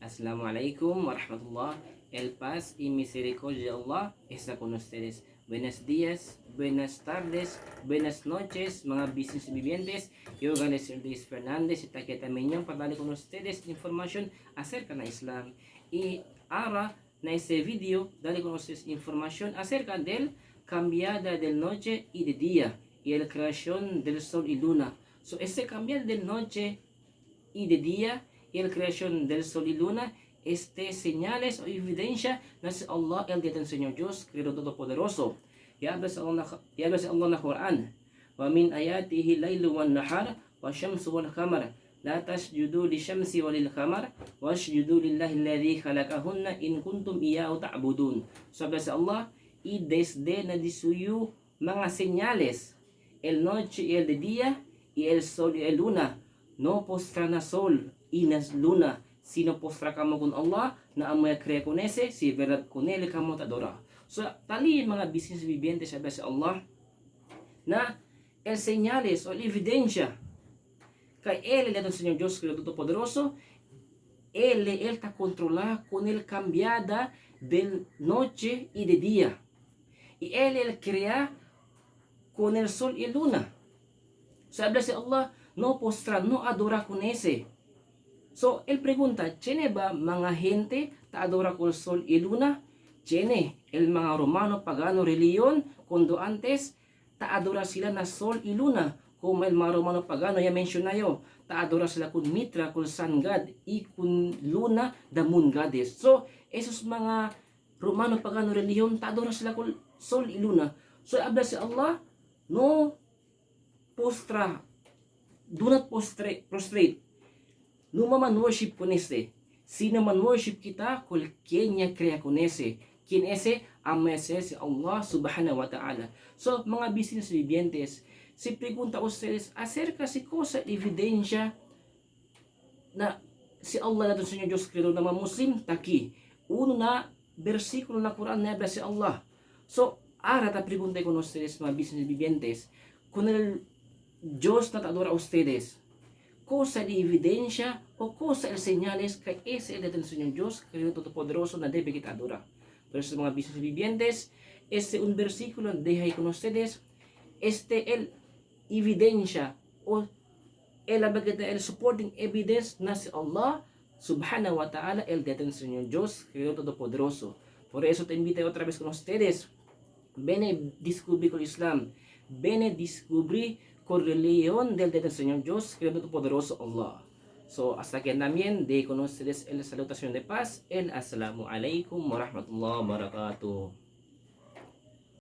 Assalamu alaikum wa rahmatullah. El paz y misericordia de Allah está con ustedes. Buenos días, buenas tardes, buenas noches, mga business vivientes. Yo, Ganes Luis Fernandez, ita también para darle con ustedes información acerca ng Islam. Y ahora, na este video, darle con ustedes información acerca del cambiada del noche y de día y la creación del sol y luna. So, este cambiar del noche y de día y la creación del sol y luna, este señales o evidencia na si Allah el del Señor Dios, Creador Todopoderoso. Yabla sa Allah na Quran. Wa min ayatihi laylu wan nahar wa shamsu wal qamar. La tasjudu li shamsi wa lil qamar wasjudu lillahi alladhi khalaqahunna in kuntum iyyahu ta'budun. Sabi sa Allah, y desde na disuyo mga señales, el noche y el de día, y el sol y el luna. No postra na sol y na luna, sino postra kamo con Allah na ang mga krea con ese, si verdad con él kamo adora. So, tali mga business vivientes, sabi sa Allah, na el señales o el evidencia kay él el Señor Dios Creador Todopoderoso, él ta controla con el cambiada del noche y de día. Y él crea con el sol y luna. So, habla si Allah, no postra, no adora con ese. So, él pregunta, ¿Tiene ba mga gente ta adora con sol y luna? Tiene, el mga Romano pagano reliyon, cuando antes, ta adora sila na sol y luna. Como el mga Romano pagano, ya mention na yo, ta adora sila con Mitra, con sun god, y con luna, the moon goddess. So, esos mga Romano pagano reliyon, ta adora sila con sol y luna. So, habla si Allah, no postra, do not prostrate, prostrate. No man worship con ese. Sino man worship kita, kul kenya crea con ese. Quien ese? Ang si Allah subhanahu wa ta'ala. So, mga business vivientes, si pregunta ustedes acerca si cosa evidencia na si Allah na Señor Diyos Creador na mga Muslim, taki. Uno na versículo na Quran na habla si Allah. So, ara ta pregunta con ustedes mga business vivientes, kung el Diyos na adora a ustedes, cosa de evidencia o cosa el señales kay ese el del Señor Diyos, Creador Todopoderoso na debe kita adora. Pero sa mga business vivientes, este un versículo deja con ustedes, este el evidencia o el el supporting evidence na si Allah subhanahu wa ta'ala el del Señor Dios, Creador Todopoderoso. Por eso te invito otra vez con ustedes. Ven descubrir con Islam. Ven descubrir con religión del Señor Dios, Creador Todopoderoso Allah. So, hasta que también de con ustedes el salutación de paz, el assalamu alaikum warahmatullahi wabarakatuh.